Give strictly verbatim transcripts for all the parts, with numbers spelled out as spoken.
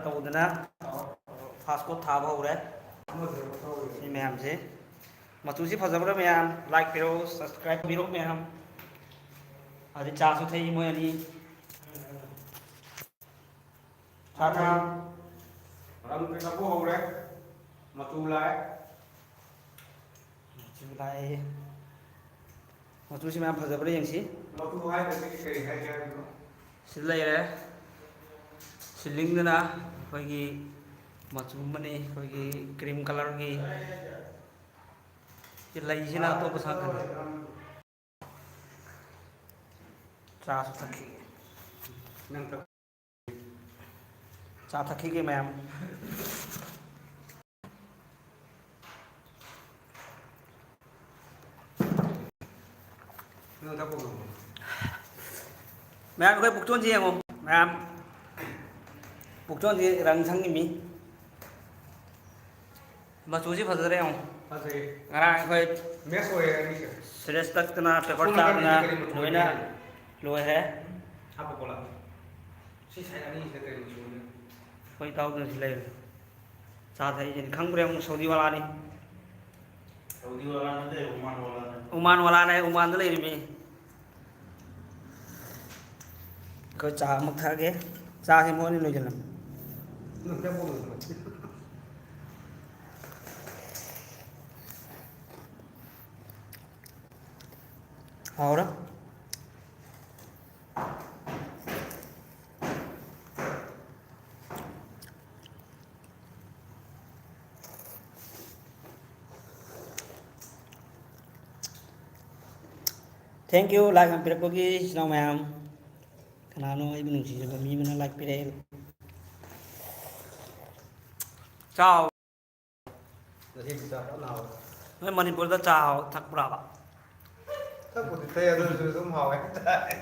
ꯇꯧꯗꯅ ꯐꯥꯁ ꯀꯣꯠ ꯊꯥꯕ ꯍꯧꯔꯦ꯫ ꯁꯤ ꯃꯌꯥꯝꯁꯦ, ꯃꯆꯨꯁꯤ ꯐꯖꯕ꯭ꯔꯥ ꯃꯌꯥꯝ? ꯂꯥꯏꯛ ꯄꯤꯔꯛꯎ, ꯁꯕꯁꯀ꯭ꯔꯥꯏꯕ ꯇꯧꯕꯤꯔꯛꯎ ꯃꯌꯥꯝ꯫ ꯑꯗꯩ ꯆꯥꯁꯨ ꯊꯛꯏ ꯃꯣꯏ ꯑꯅꯤ꯫ ꯆꯥ ꯊꯛꯏ꯫ ꯔꯪ ꯀꯩꯀꯥ ꯄꯨ ꯍꯧꯔꯦ꯫ ꯃꯆꯨ ꯂꯥꯛꯑꯦ꯫ ꯃꯆꯨ ꯂꯥꯛꯑꯦ꯫ ꯃꯆꯨꯁꯤ ꯃꯌꯥꯝ ꯐꯖꯕ꯭ꯔꯥ ꯌꯦꯡꯁꯤ꯫ ꯃꯆꯨ ꯍꯥꯏꯗ꯭ꯔꯗꯤ ꯀꯔꯤ ꯍꯥꯏꯒꯦ ꯍꯥꯏꯕꯅꯣ? ꯁꯤ ꯂꯩꯔꯦ꯫ ꯁꯤꯂꯤꯡꯗꯅ ꯑꯩꯈꯣꯏꯒꯤ ꯃꯆꯨ ꯑꯃꯅꯤ, ꯑꯩꯈꯣꯏꯒꯤ ꯀ꯭ꯔꯤꯝ ꯀꯂꯔꯒꯤ꯫ ꯁꯤ ꯂꯩꯁꯤꯅ ꯑꯇꯣꯞꯄ ꯁꯥꯈ꯭ꯔꯦ꯫ ꯆꯥꯁꯨ ꯊꯛꯈꯤꯒꯦ꯫ ꯅꯪ ꯊꯛ- ꯆꯥ ꯊꯛꯈꯤꯒꯦ ꯃꯌꯥꯝ꯫ ꯅꯪ ꯊꯛꯄ ꯉꯝꯃꯣꯏ꯫ ꯃꯌꯥꯝ ꯑꯩꯈꯣꯏ ꯄꯨꯛꯆꯣꯟꯁꯤ ꯌꯦꯡꯉꯣ꯫ ꯃꯌꯥꯝ ꯄꯨꯛꯆꯣꯟꯁꯤ ꯔꯪ ꯁꯪꯉꯤꯃꯤ꯫ ꯃꯆꯨꯁꯤ ꯐꯖꯔꯦ ꯌꯦꯡꯉꯣ꯫ ꯐꯖꯩ꯫ ꯉꯔꯥꯡ ꯑꯩꯈꯣꯏ ꯃꯦꯁ ꯑꯣꯏꯔꯦ ꯑꯅꯤꯁꯦ꯫ ꯁꯤꯔꯤꯌꯁ ꯇꯛꯇꯅ, ꯄꯦꯄꯔ ꯁꯣꯝ ꯅꯥꯀꯟꯒꯤꯁꯦ ꯆꯥꯗꯅ ꯀꯔꯤ ꯃꯆꯨ ꯂꯣꯏꯅ ꯑꯣꯏꯒꯦ? ꯂꯣꯏꯔꯦ꯫ ꯍꯥꯞꯄ ꯀꯣꯂꯥ꯫ ꯁꯤ ꯁꯥꯏꯠ ꯑꯅꯤꯁꯤꯗ ꯀꯔꯤ ꯃꯆꯨ ꯑꯣꯏꯒꯦ? ꯑꯩꯈꯣꯏ ꯏꯇꯥꯎꯗꯨꯅ ꯁꯤ ꯂꯩꯔꯦ꯫ ꯆꯥ ꯊꯛꯏꯁꯤꯅꯤ ꯈꯪꯕ꯭ꯔꯥ ꯌꯦꯡꯉꯨ, ꯁꯥꯎꯗꯤ ꯋꯥꯂꯥꯅꯤ꯫ ꯁꯥꯎꯗꯤ ꯋꯥꯂꯥ ꯅꯠꯇꯦ, ꯑꯣꯃꯥꯟ ꯋꯥꯂꯥꯅꯦ꯫ ꯑꯣꯃꯥꯟ ꯋꯥꯂꯥꯅꯦ, ꯑꯣꯃꯥꯟꯗ ꯂꯩꯔꯤꯃꯤ꯫ ꯑꯩꯈꯣꯏ ꯆꯥ ꯑꯃꯨꯛ ꯊꯛꯑꯒꯦ꯫ ꯆꯥꯁꯤ ꯃꯣꯏꯅ ꯂꯣꯏꯁꯤꯜꯂꯝꯃꯦ꯫ ꯍꯥꯎꯔꯦ꯫ Thank you, like ꯌꯥꯝ ꯄꯤꯔꯛꯄꯒꯤ ꯏꯆꯤꯟ ꯏꯅꯥꯎ ꯃꯌꯥꯝ꯫ ꯀꯅꯥꯅꯣ ꯑꯩꯕꯨ ꯅꯨꯡꯁꯤꯖꯕ ꯃꯤ ꯑꯃꯅ like ꯄꯤꯔꯛꯑꯦ? ꯆꯥꯎ꯫ ꯉꯁꯤꯗꯤ ꯆꯥ ꯐꯖꯅ ꯍꯥꯎꯋꯦ꯫ ꯅꯣꯏ ꯃꯅꯤꯄꯨꯔꯗ ꯆꯥ ꯍꯥꯎ-, ꯊꯛꯄ꯭ꯔꯥꯕ? ꯊꯛꯄꯨꯗꯤ ꯊꯛꯑꯦ, ꯑꯗꯨ ꯑꯣꯏꯔꯁꯨ ꯑꯗꯨꯝ ꯍꯥꯎꯋꯦ ꯍꯥꯏꯇꯥꯔꯦ꯫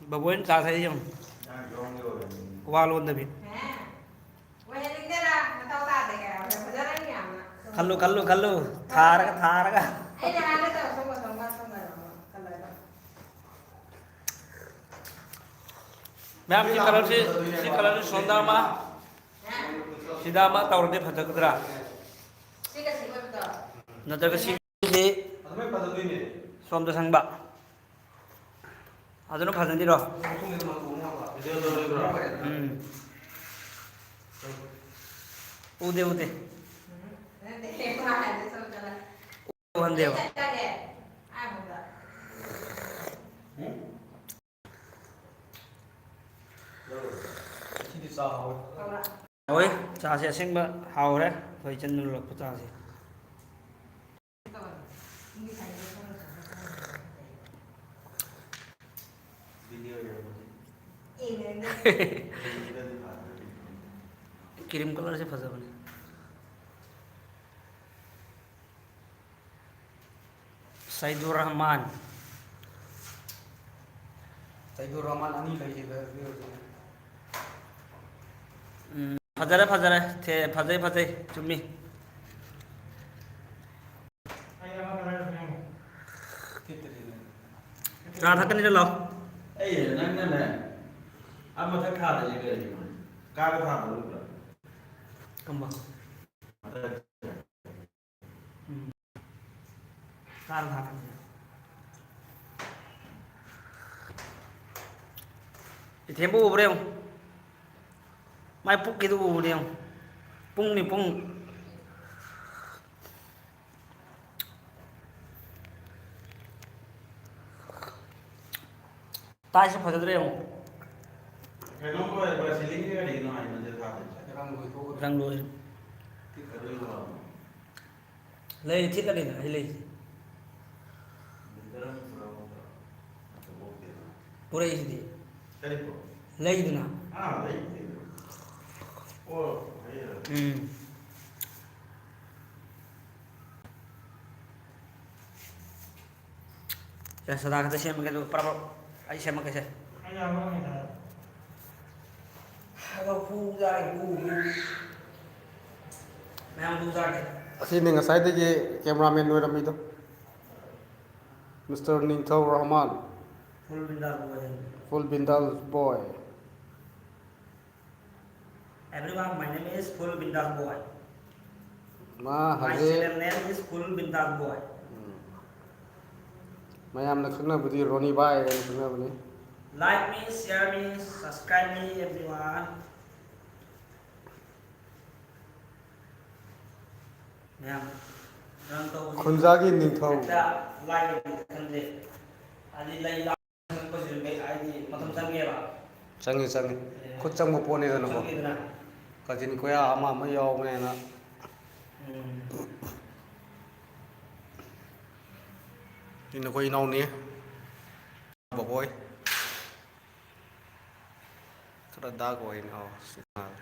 ꯕꯕꯣꯏꯅ ꯆꯥ ꯊꯛꯏ ꯌꯦꯡꯉꯨ꯫ ꯋꯥ ꯂꯣꯟꯗꯕꯤ꯫ ꯈꯜꯂꯨ, ꯈꯜꯂꯨ, ꯈꯜꯂꯨ꯫ ꯊꯥꯔꯒ, ꯊꯥꯔꯒ꯫ ꯑꯩꯅ ꯍꯥꯟꯅ ꯇꯧꯔ ꯁꯣꯝꯒ ꯁꯣꯝꯒ ꯁꯣꯝꯒ ꯁꯣꯝꯒ꯫ ꯃꯌꯥꯝ, ꯁꯤ ꯀꯂꯔꯁꯤ, ꯁꯤ ꯀꯂꯔꯁꯤ ꯁꯣꯝꯗ ꯑꯃ, ꯁꯤꯗ ꯑꯃ ꯇꯧꯔꯗꯤ ꯐꯖꯒꯗ꯭ꯔꯥ? ꯅꯠꯇ꯭ꯔꯒ ꯁꯤꯁꯤ ꯁꯣꯝꯗ ꯁꯪꯕ, ꯑꯗꯨꯅ ꯐꯖꯅꯤꯔꯣ? ꯎꯝ꯫ ꯎꯗꯦ, ꯎꯗꯦ꯫ ꯎꯍꯟꯗꯦꯕ꯫ ꯍꯣꯏ, ꯆꯥꯁꯦ ꯑꯁꯦꯡꯕ ꯍꯥꯎꯔꯦ꯫ ꯑꯩꯈꯣꯏ ꯏꯆꯟꯅ ꯂꯣꯜꯂꯛꯄ ꯆꯥꯁꯦ꯫ ꯀ꯭ꯔꯤꯝ ꯀꯂꯔꯁꯦ ꯐꯖꯕꯅꯦ꯫ ꯁꯩꯗꯨꯔ ꯔꯍꯃꯥꯟ꯫ ꯁꯩꯗꯨꯔ ꯔꯍꯃꯥꯟ ꯑꯅꯤ ꯂꯩꯈꯤꯕ꯫ ꯎꯝ, ꯐꯖꯔꯦ, ꯐꯖꯔꯦ꯫ ꯊꯦ-, ꯐꯖꯩ, ꯐꯖꯩ꯫ ꯆꯨꯝꯃꯤ꯫ ꯆꯥ ꯊꯛꯀꯅꯤꯗ ꯂꯥꯎ꯫ ꯑꯩ ꯅꯪꯅꯅꯦ, ꯑꯥ ꯃꯊꯛ ꯊꯥꯗꯣꯏꯁꯦ ꯀꯔꯤꯒꯤꯅꯣ? ꯀꯥꯗ ꯊꯥꯗꯣꯏ ꯅꯠꯇ꯭ꯔꯣ? ꯀꯝꯕ? ꯃꯊꯛ꯫ ꯎꯝ꯫ ꯀꯥꯗ ꯊꯥꯗꯣꯏꯅꯦ꯫ ꯏꯊꯦꯝꯕꯨ ꯎꯕ꯭ꯔꯥ ꯌꯦꯡꯉꯨ꯫ ꯃꯥꯏ ꯄꯨꯛꯀꯤꯗꯨ ꯎꯕ꯭ꯔꯥ ꯌꯦꯡꯉꯨ꯫ ꯄꯨꯡꯅꯤ, ꯄꯨꯡ꯫ ꯇꯥꯏꯁꯁꯨ ꯐꯖꯗ꯭ꯔꯦ ꯌꯦꯡꯉꯣ꯫ ꯀꯩꯅꯣꯝ ꯑꯣꯏꯔꯕ ꯁꯤꯂꯤꯡꯒꯤ ꯀꯔꯤꯒꯤꯅꯣ ꯍꯥꯏꯕꯁꯦ ꯊꯥꯗꯣꯏꯁꯦ? ꯔꯪ ꯂꯣꯏꯊꯣꯛꯈ꯭ꯔꯦ꯫ ꯔꯪ ꯂꯣꯏꯔꯦ꯫ ꯊꯤꯠꯀꯗꯣꯏꯔꯣ? ꯂꯩ, ꯊꯤꯠꯂ ꯀꯩꯅꯣ ꯑꯩ ꯂꯩꯁꯦ꯫ ꯂꯤꯇꯔ ꯑꯃ ꯄꯨꯔꯛꯑꯣ꯫ ꯄꯨꯔꯛꯏꯁꯤꯗꯤ꯫ ꯀꯔꯤ ꯄꯨꯔꯛꯑꯣ? ꯂꯩꯗꯨꯅ꯫ ꯑꯥ, ꯂꯩ꯫ ꯑꯣ, ꯂꯩ, ꯂꯩ꯫ ꯎꯝ꯫ ꯁꯦ, ꯁꯗꯥ ꯈꯛꯇ ꯁꯦꯝꯃꯒꯦ, ꯑꯗꯨꯒ ꯄ꯭ꯔꯞ ꯄ꯭ꯔꯞ ꯑꯩ ꯁꯦꯝꯃꯛꯀꯦꯁꯦ꯫ ꯑꯗꯣ ꯍꯨ ꯆꯥꯔꯦ, ꯍꯨ, ꯍꯨ꯫ ꯃꯌꯥꯝ ꯍꯨ ꯆꯥꯔꯦ꯫ ꯑꯁꯤꯅꯤ ꯉꯁꯥꯏꯗꯒꯤ cameraman ꯑꯣꯏꯔꯝꯃꯤꯗꯣ꯫ Mister ꯅꯤꯡꯊꯧ Rahman. Full ꯕꯤꯟꯗꯥꯁ boy. Full ꯕꯤꯟꯗꯥꯁ boy. Everyone, my name is Full Bindas Boy. ꯃꯥ My ꯍꯧꯖꯤꯛ channel name is Full Bindas Boy. ꯎꯝ꯫ ꯃꯌꯥꯝꯅ ꯈꯪꯅꯕꯗꯤ ꯔꯣꯅꯤ ꯚꯥꯏ ꯍꯥꯏꯅ ꯈꯪꯅꯕꯅꯤ꯫ Like me, share me, subscribe me, everyone. ꯃꯌꯥꯝ, run ꯇꯧꯕꯁꯤ ꯈꯨꯟꯖꯥꯒꯤ ꯅꯤꯡꯊꯧ꯫ ꯍꯦꯛꯇ ꯂꯥꯏꯒꯤ ꯈꯟꯗꯦ꯫ ꯍꯥꯏꯗꯤ ꯂꯩ ꯂꯥ-, ꯆꯪꯉꯛꯄꯁꯤꯁꯨ ꯀꯩ ꯍꯥꯏꯗꯤ ꯃꯇꯝ ꯆꯪꯉꯦꯕ꯫ ꯆꯪꯉꯤ, ꯆꯪꯉꯤ꯫ ꯑꯦ꯫ ꯈꯨꯠ ꯆꯪꯕ ꯄꯣꯠꯅꯤꯗꯅꯀꯣ꯫ ꯆꯪꯉꯤꯗꯅ꯫ ꯀꯥꯆꯤꯟ ꯀꯣꯌꯥ ꯑꯃ ꯑꯃ ꯌꯥꯎꯕꯅꯦꯅ꯫ ꯎꯝ꯫ ꯁꯤ ꯅꯈꯣꯏ ꯏꯅꯥꯎꯅꯤ꯫ ꯕꯣꯕꯣꯏ꯫ ꯈꯔ dark ꯑꯣꯏꯅ, ꯑꯣ, ꯁꯤ ꯃꯥꯜꯂꯦ꯫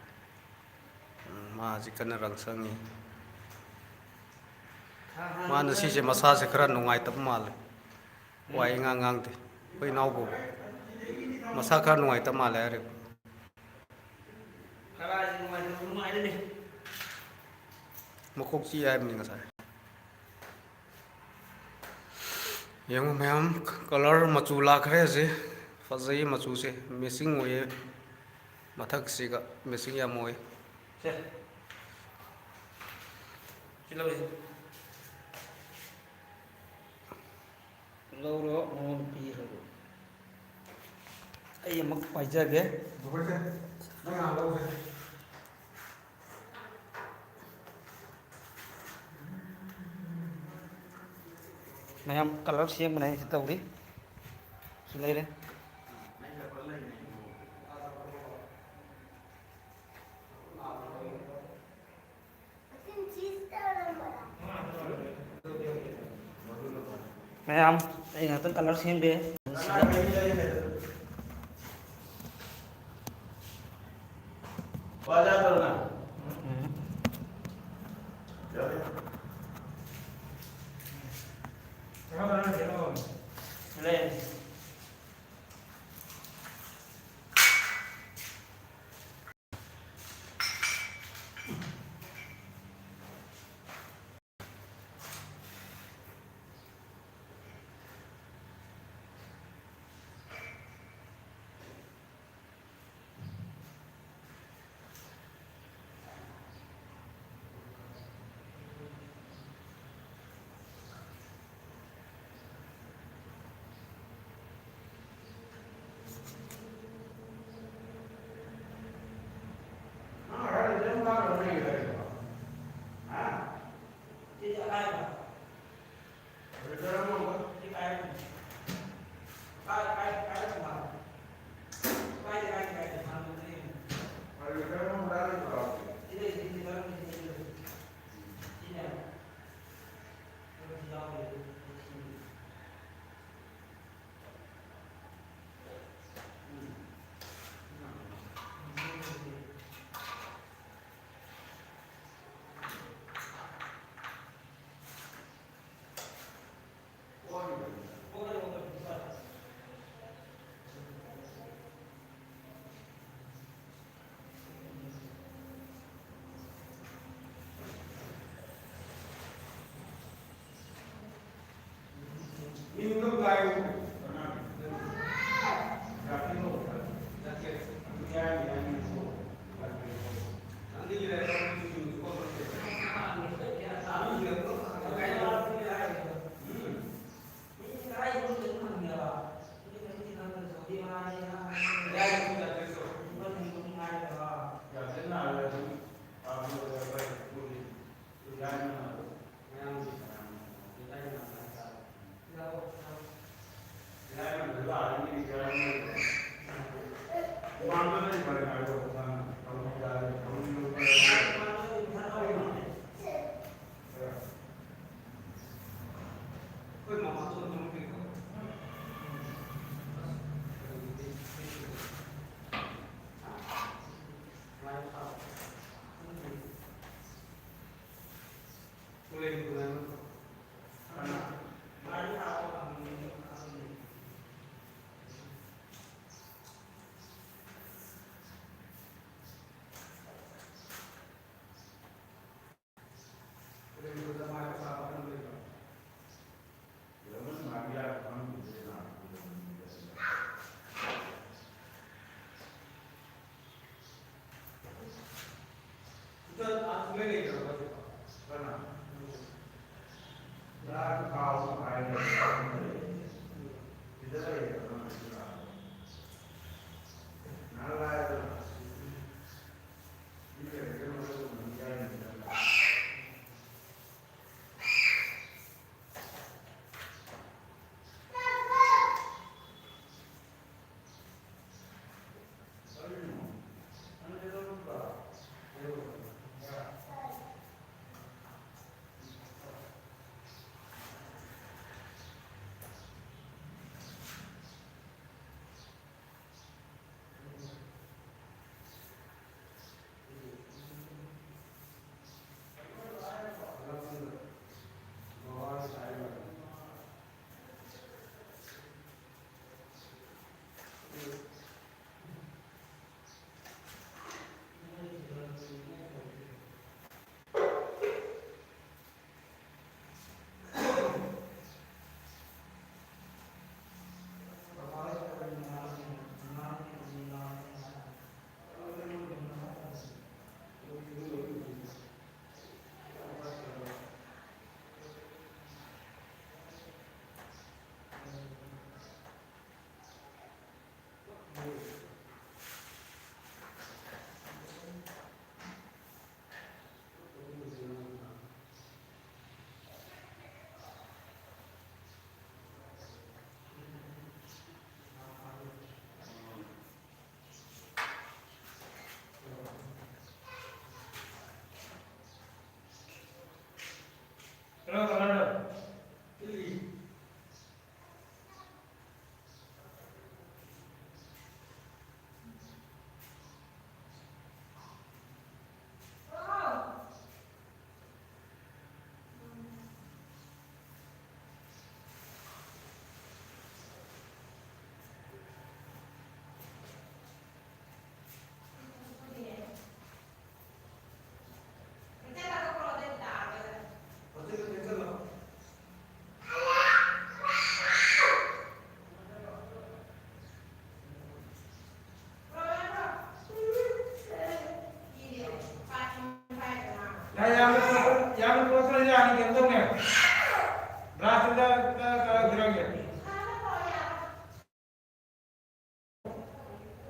ꯎꯝ, ꯃꯥ ꯍꯧꯖꯤꯛ ꯀꯟꯅ ꯔꯪ ꯁꯪꯉꯤ꯫ ꯃꯥꯅ ꯁꯤꯁꯦ ꯃꯁꯥꯁꯦ ꯈꯔ ꯅꯨꯡꯉꯥꯏꯇꯕ ꯃꯥꯜꯂꯦ꯫ ꯋꯥ ꯏꯉꯥꯡ ꯉꯥꯡꯗꯦ꯫ ꯑꯩꯈꯣꯏ ꯏꯅꯥꯎꯕꯣ ꯃꯁꯥ ꯈꯔ ꯅꯨꯡꯉꯥꯏꯇꯕ ꯃꯥꯜꯂꯦ ꯍꯥꯏꯔꯤꯕ꯫ ꯀꯗꯥꯏꯗ ꯅꯨꯡꯉꯥꯏꯇꯕ? ꯅꯨꯡꯉꯥꯏꯔꯦꯅꯦ꯫ ꯃꯀꯣꯛ ꯆꯤꯛꯑꯦ ꯍꯥꯏꯕꯅꯤ ꯉꯁꯥꯏ꯫ ꯌꯦꯡꯉꯨ ꯃꯌꯥꯝ, colour ꯃꯆꯨ ꯂꯥꯛꯈ꯭ꯔꯦ ꯍꯧꯖꯤꯛ꯫ ꯐꯖꯩ ꯃꯆꯨꯁꯦ, matching ꯑꯣꯏꯌꯦ꯫ ꯃꯊꯛꯁꯤꯒ matching ꯌꯥꯝ ꯑꯣꯏ꯫ ꯁꯦ꯫ ꯁꯤ ꯂꯧꯔꯤꯁꯦ꯫ ꯂꯧꯔꯣ, ꯃꯉꯣꯟꯗ ꯄꯤꯈ꯭ꯔꯣ꯫ ꯑꯩ ꯑꯃꯨꯛ ꯄꯥꯏꯖꯒꯦ꯫ ꯅꯪ ꯉꯥꯏꯍꯥꯛ ꯂꯧꯁꯦ꯫ ꯃꯌꯥꯝ colour ꯁꯦꯝꯕꯅꯦ ꯑꯩꯁꯦ ꯇꯧꯔꯤ꯫ ꯁꯤ ꯂꯩꯔꯦ꯫ ꯃꯌꯥꯝ, ꯑꯩ ꯉꯥꯛꯇꯪ colour ꯁꯦꯝꯒꯦ꯫ ꯎꯝ꯫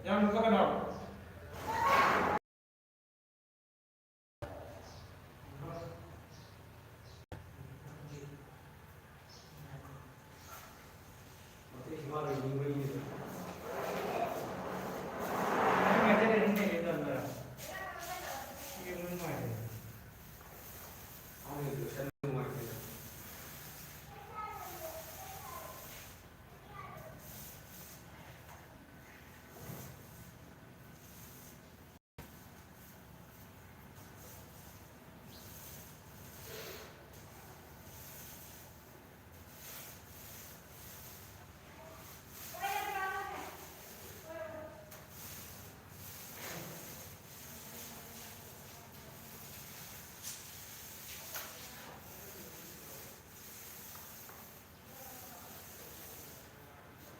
ꯌꯥꯝ ꯀꯩꯅꯣ꯫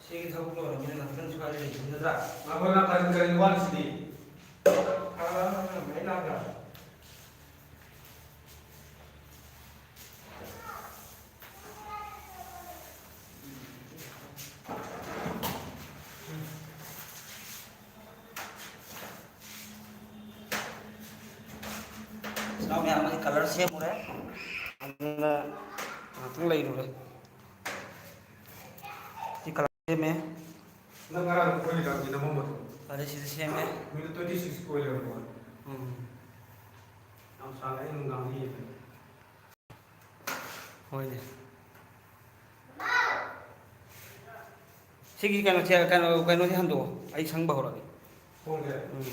ꯁꯤꯒꯤ ꯊꯕꯛ ꯂꯣꯏꯔꯕꯅꯤꯅ ꯉꯥꯛꯇꯪ ꯁ꯭ꯋꯥꯏꯗ ꯂꯩꯈꯤꯕ ꯅꯠꯇ꯭ꯔꯥ? ꯉꯥꯏꯈꯣ, ꯉꯥꯏꯈꯣ, ꯀꯔꯤ, ꯀꯔꯤ ꯋꯥꯠꯂꯤꯁꯤꯗꯤ? ꯊꯥ ꯑꯃ ꯃꯩ ꯂꯥꯛꯇ꯭ꯔꯥ? ꯏꯆꯤꯟ ꯏꯅꯥꯎ ꯃꯌꯥꯝ ꯑꯩ colour ꯁꯦꯝꯃꯨꯔꯦ꯫ ꯑꯗꯨꯅ ꯉꯥꯛꯇꯪ ꯂꯩꯔꯨꯔꯦ꯫ ꯁꯤ colour ꯁꯦꯝꯃꯦ꯫ ꯅꯪ ꯉꯔꯥꯡ ꯑꯩꯈꯣꯏꯅ ꯀꯥꯡꯒꯤ ꯅꯝꯃꯝꯕꯗꯣ꯫ ꯐꯔꯦ, ꯁꯤꯗ ꯁꯦꯝꯃꯦ꯫ ꯃꯤꯅꯤꯠ twenty six ꯑꯣꯏ ꯂꯩꯔꯝꯕ ꯋꯥꯅꯤ꯫ ꯎꯝ꯫ ꯌꯥꯝ ꯁꯥꯡꯅ ꯑꯩ ꯅꯨꯡꯗꯥꯡꯗ ꯌꯦꯡꯕꯅꯤ꯫ ꯍꯣꯏꯅꯦ꯫ ꯁꯤꯒꯤ ꯀꯩꯅꯣꯁꯦ, ꯀꯩꯅꯣ, ꯀꯩꯅꯣꯁꯦ ꯍꯟꯗꯣꯛꯑꯣ꯫ ꯑꯩ ꯁꯪꯕ ꯍꯧꯔꯒꯦ꯫ ꯊꯣꯡꯁꯦ? ꯎꯝ꯫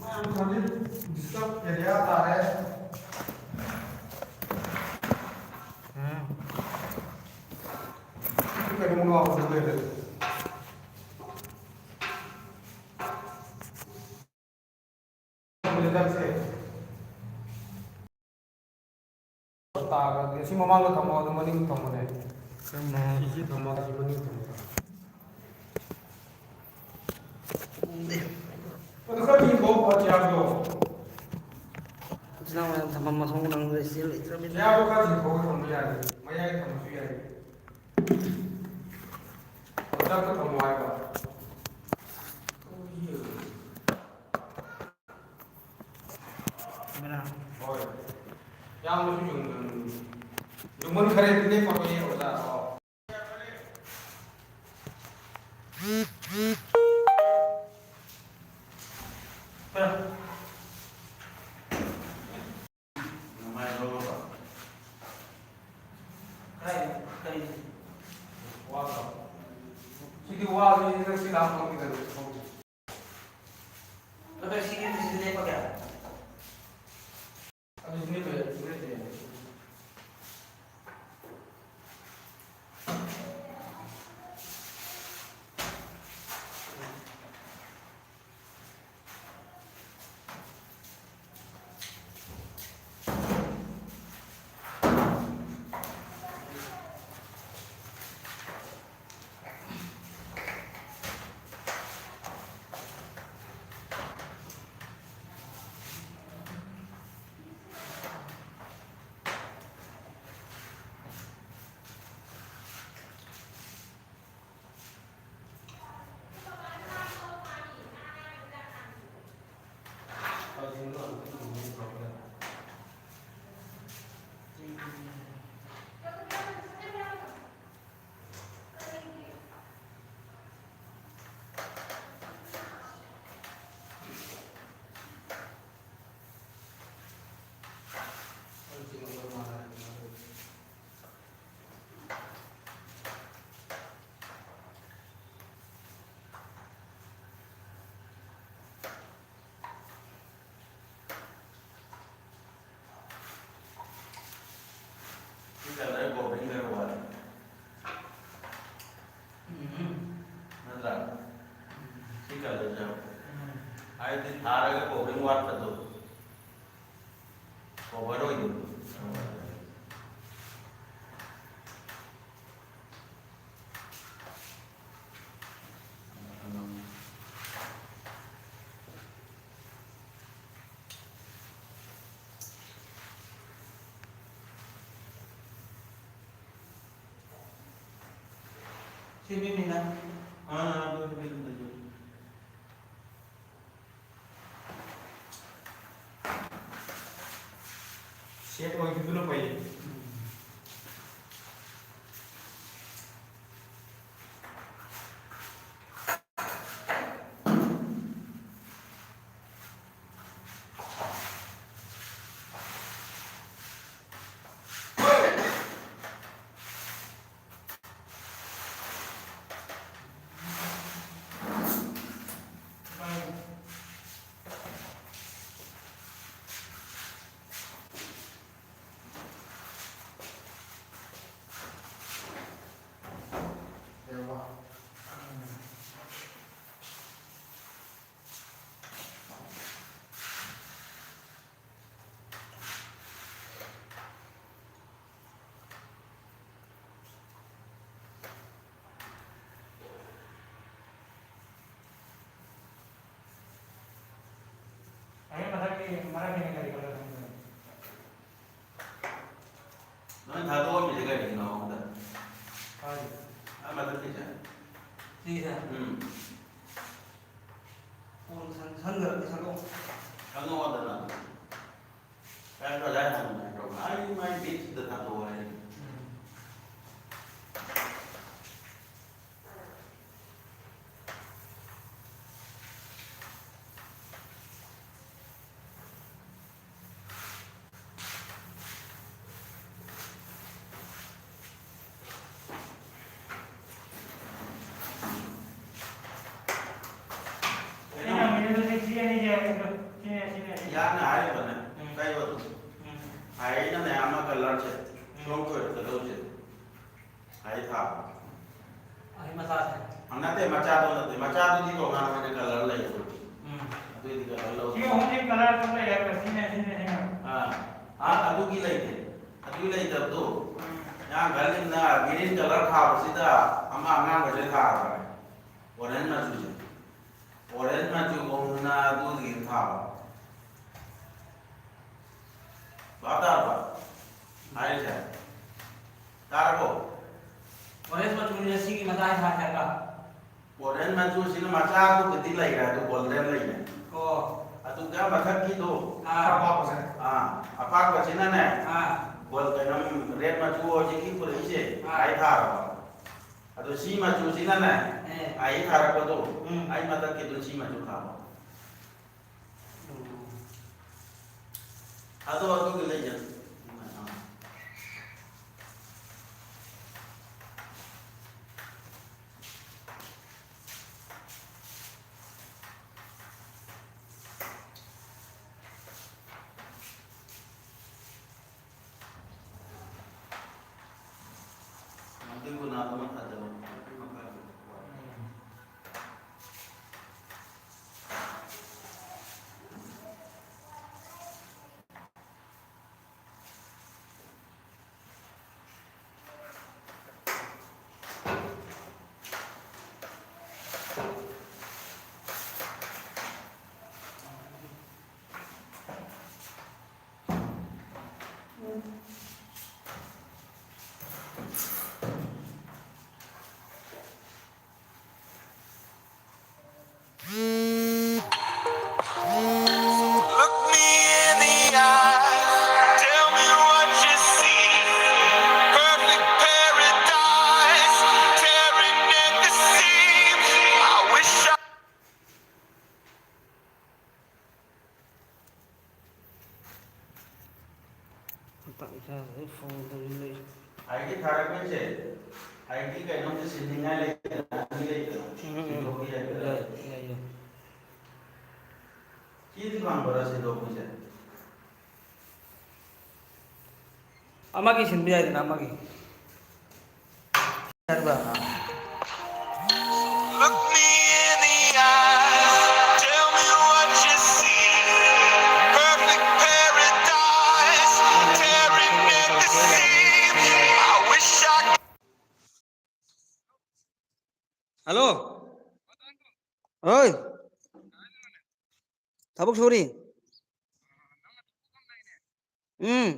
ꯃꯌꯥꯝ ꯍꯧꯖꯤꯛ disturb area ꯇꯥꯔꯦ꯫ ꯎꯝ꯫ ꯀꯩꯅꯣꯝ ꯉꯥꯎꯕꯁꯨ ꯂꯩꯔꯦ꯫ ꯇꯥꯔꯒꯗꯤ ꯁꯤ ꯃꯃꯥꯡꯗ ꯊꯝꯃꯣ, ꯑꯗꯨ ꯃꯅꯤꯡ ꯊꯝꯃꯣꯅꯦ꯫ ꯀꯔꯝꯕ? ꯁꯤꯁꯤ ꯊꯝꯃꯣ, ꯁꯤ ꯃꯅꯤꯡ ꯊꯝꯃꯣ꯫ ꯎꯗꯦ꯫ ꯑꯗꯨ ꯈꯔ ꯌꯦꯡꯊꯣꯛꯑꯣ, ꯆꯤꯌꯥꯔꯗꯣ꯫ ꯅꯪ ꯃꯌꯥꯝ ꯊꯝꯐꯝ ꯃꯊꯣꯡ ꯅꯪ ꯂꯩꯁꯤ ꯂꯩꯇ꯭ꯔꯕꯅꯤꯅ꯫ ꯃꯌꯥꯝꯗꯣ ꯈꯔ ꯆꯤꯡꯊꯣꯛꯑꯒ ꯊꯝꯕ ꯌꯥꯏ, ꯃꯌꯥꯏꯗ ꯊꯝꯕꯁꯨ ꯌꯥꯏ꯫ ꯃꯊꯛꯇ ꯊꯝꯃꯣ ꯍꯥꯏꯕ꯫ ꯀꯦꯃꯦꯔꯥ꯫ ꯍꯣꯏ꯫ ꯌꯥꯝꯅꯁꯨ ꯌꯨꯡ-, ꯌꯨꯡꯃꯟꯈ꯭ꯔꯦ, ꯑꯗꯨꯗꯤ ꯐꯣꯇꯣ ꯌꯦꯡꯉꯣ, ꯑꯣꯖꯥ꯫ ꯑꯣ꯫ ꯀꯥꯏ, ꯀꯔꯤ? ꯋꯥꯗꯣ꯫ ꯁꯤꯗꯤ ꯋꯥꯗꯣ, ꯁꯤꯗꯤ ꯁꯤ ꯂꯥꯛꯄ ꯉꯝꯈꯤꯗꯕꯅꯦ꯫ ꯑꯗꯣ ꯁꯤꯒꯤ ꯁꯤꯗꯤ ꯂꯦꯞꯄꯒꯦ꯫ ꯑꯗꯨ ꯁꯤꯗꯤ ꯂꯦꯞꯄ ꯌꯥꯏ, ꯁꯤꯗꯤ ꯂꯦꯞꯄ ꯌꯥꯏ꯫ ꯁꯤ ꯀꯂꯔ ꯀꯣꯚꯔꯤꯡ ꯂꯩꯔ ꯋꯥꯠꯂꯦ꯫ ꯎꯝ꯫ ꯅꯠꯇ꯭ꯔꯥ? ꯁꯤ ꯀꯂꯔꯁꯦ꯫ ꯎꯝ꯫ ꯍꯥꯏꯗꯤ ꯊꯥꯔꯒ ꯀꯣꯚꯔꯤꯡ ꯋꯥꯠꯄꯗꯣ꯫ ꯀꯣꯚꯔ ꯑꯣꯏꯗꯕꯗꯣ꯫ ꯁꯦꯝꯃꯤꯃꯤꯅ꯫ ꯑꯥ, ꯑꯗꯨ, ꯑꯗꯨ, ꯑꯗꯨ, ꯑꯗꯨ꯫ ꯁꯦꯞ ꯑꯣꯏꯈꯤꯕꯗꯨꯅ ꯐꯩꯌꯦ꯫ ꯑꯩ ꯃꯊꯛꯀꯤ ꯃꯔꯛꯀꯤꯅ ꯀꯔꯤ colour ꯊꯝꯗꯣꯏꯅꯣ? ꯅꯣꯏ ꯊꯥꯗꯣꯛꯑꯝꯃꯤꯁꯦ ꯀꯔꯤꯒꯤꯅꯣ ꯑꯝꯇ? ꯀꯥꯏꯗ? ꯑꯥ, ꯃꯊꯛꯀꯤꯁꯦ꯫ ꯁꯤꯁꯦ? ꯎꯝ꯫ ꯀꯣꯟ ꯁꯪ-, ꯁꯪꯗ꯭ꯔꯗꯤ ꯁꯪꯗꯣꯛꯑꯣ꯫ ꯁꯪꯉꯛꯑꯣꯗꯅ꯫ ꯀꯔꯤꯅꯣ ꯑꯗꯥꯏ ꯍꯪꯕ ꯅꯠꯇ꯭ꯔꯣ? ꯑꯩ ꯃꯥꯏ ꯕꯦꯛꯁꯤꯗ ꯊꯥꯗꯣꯛꯑꯣ ꯍꯥꯏ꯫ ꯎꯝ꯫ ꯑꯩꯅ ꯍꯪꯉꯤꯗꯨꯗꯤ ꯁꯤ ꯑꯅꯤꯁꯦ ꯍꯥꯏꯕꯗꯣ, ꯁꯤꯅꯦ, ꯁꯤꯅꯦ, ꯁꯤꯅꯦ꯫ ꯌꯥꯅ ꯍꯥꯏꯔꯤꯕꯅꯦ꯫ ꯎꯝ꯫ ꯀꯩ ꯑꯣꯏꯗꯣꯏꯅꯣ? ꯎꯝ꯫ ꯍꯥꯏꯔꯤꯅ ꯃꯌꯥꯝ ꯑꯃ colourꯁꯦ꯫ ꯎꯝ꯫ ꯁꯣꯝ ꯊꯣꯏꯔꯛꯀꯗꯧꯁꯦ꯫ ꯍꯥꯏ ꯊꯥꯕ꯫ ꯑꯩ ꯃꯆꯥꯁꯦ꯫ ꯑ, ꯅꯠꯇꯦ, ꯃꯆꯥꯗꯣ ꯅꯠꯇꯦ꯫ ꯃꯆꯥꯗꯨꯗꯤ ꯇꯣꯉꯥꯟꯅ ꯑꯣꯏꯅ colour ꯂꯩ ꯑꯩꯈꯣꯏꯒꯤ꯫ ꯎꯝ꯫ ꯑꯗꯨꯏꯗꯤ colour ꯂꯧ-, ꯁꯤ ꯑꯍꯨꯝꯁꯤ colour ꯑꯗꯨꯝ ꯂꯩꯔꯦ, ꯁꯤꯅꯦ, ꯁꯤꯅꯦ, ꯁꯤꯅꯦ꯫ ꯑꯥ, ꯑꯥ, ꯑꯗꯨꯒꯤ ꯂꯩꯇꯦ꯫ ꯑꯗꯨꯒꯤ ꯂꯩꯇꯕꯗꯣ꯫ ꯎꯝ꯫ ꯌꯥꯝ ꯈꯜꯂꯤꯅ green colour ꯊꯥꯕꯁꯤꯗ ꯑꯃ ꯑꯉꯥꯡꯕꯁꯦ ꯊꯥꯕꯅꯦ꯫ Orange ꯃꯆꯨꯁꯦ꯫ Orange ꯃꯆꯨ ꯀꯧꯅ ꯑꯗꯨꯗꯒꯤ ꯊꯥꯕ꯫ ꯚꯥꯞ ꯇꯥꯔꯕ? ꯍꯥꯏꯔꯤꯁꯦ꯫ ꯇꯥꯔꯕꯣ? Orange ꯃꯆꯨꯅꯤꯅ ꯁꯤꯒꯤ ꯃꯇꯥꯏ ꯊꯥ-, ꯁꯤꯅ ꯃꯆꯥꯗꯨꯕꯨꯗꯤ ꯂꯩꯔꯦ, ꯑꯗꯨ ꯒꯣꯜꯗꯦꯟ ꯂꯩꯔꯦ꯫ ꯑꯣ꯫ ꯑꯗꯨꯒ ꯃꯊꯛꯀꯤꯗꯣ, ꯑꯥ, ꯑꯄꯥꯛꯄꯁꯦ꯫ ꯑꯥ, ꯑꯄꯥꯛꯄꯁꯤꯅꯅꯦ, ꯑꯥ, ꯒꯣꯜ, ꯀꯩꯅꯣ, ꯔꯦꯠ ꯃꯆꯨ ꯍꯧꯖꯤꯛꯀꯤ ꯄꯨꯔꯛꯏꯁꯦ, ꯑꯥ, ꯑꯩ ꯊꯥꯔꯕ꯫ ꯑꯗꯨ ꯁꯤ ꯃꯆꯨꯁꯤꯅꯅꯦ, ꯑꯦ, ꯑꯩ ꯊꯥꯔꯛꯄꯗꯣ, ꯎꯝ, ꯑꯩ ꯃꯊꯛꯀꯤꯗꯨ ꯁꯤ ꯃꯆꯨ ꯊꯥꯕ꯫ ꯎꯝ꯫ ꯑꯗꯣ ꯑꯗꯨꯒꯤ ꯂꯩꯖ-, ꯑꯗꯨꯕꯨ ꯅꯥꯕ ꯑꯃ ꯐꯗꯕ꯫ Look me in the eye, tell me what you see. Perfect paradise, tearing at the seams. I wish I ꯑꯩꯒꯤ ꯊꯥꯔꯛꯄꯁꯦ, ꯑꯩꯒꯤ ꯀꯩꯅꯣꯝꯇ ꯁꯤꯟꯅꯤꯡꯉꯥꯏ ꯂꯩꯇꯅ, ꯑꯅꯤ ꯂꯩꯇꯅ, ꯎꯝ, ꯎꯝ, ꯎꯝ꯫ ꯁꯤꯟꯗꯣꯛꯄ ꯌꯥꯏ꯫ ꯌꯥꯏ, ꯌꯥꯏ, ꯌꯥꯏ꯫ ꯁꯤꯗꯤ ꯐꯪꯕ꯭ꯔꯥ ꯁꯤꯟꯗꯣꯛꯄꯁꯦ? ꯑꯃꯒꯤ ꯁꯤꯟꯕ ꯌꯥꯏꯗꯅ, ꯑꯃꯒꯤ꯫ ꯍꯥꯏꯕ? Look me in the eye, tell me what you see. Perfect paradise, tearing at the seams. I wish I Hello. Oi. ꯊꯕꯛ ꯁꯨꯔꯤ꯫ ꯎꯝ꯫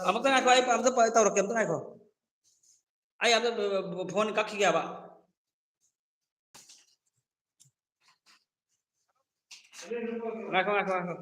ꯑꯃꯨꯛꯇ ꯉꯥꯏꯈꯣ, ꯑꯩ ꯑꯝꯇ ꯄ- ꯇꯧꯔꯛꯀꯦ, ꯑꯝꯇ ꯉꯥꯏꯈꯣ꯫ ꯑꯩ ꯑꯝꯇ ꯐꯣꯟ ꯀꯛꯈꯤꯒꯦꯕ꯫ ꯉꯥꯏꯈꯣ, ꯉꯥꯏꯈꯣ, ꯉꯥꯏꯈꯣ꯫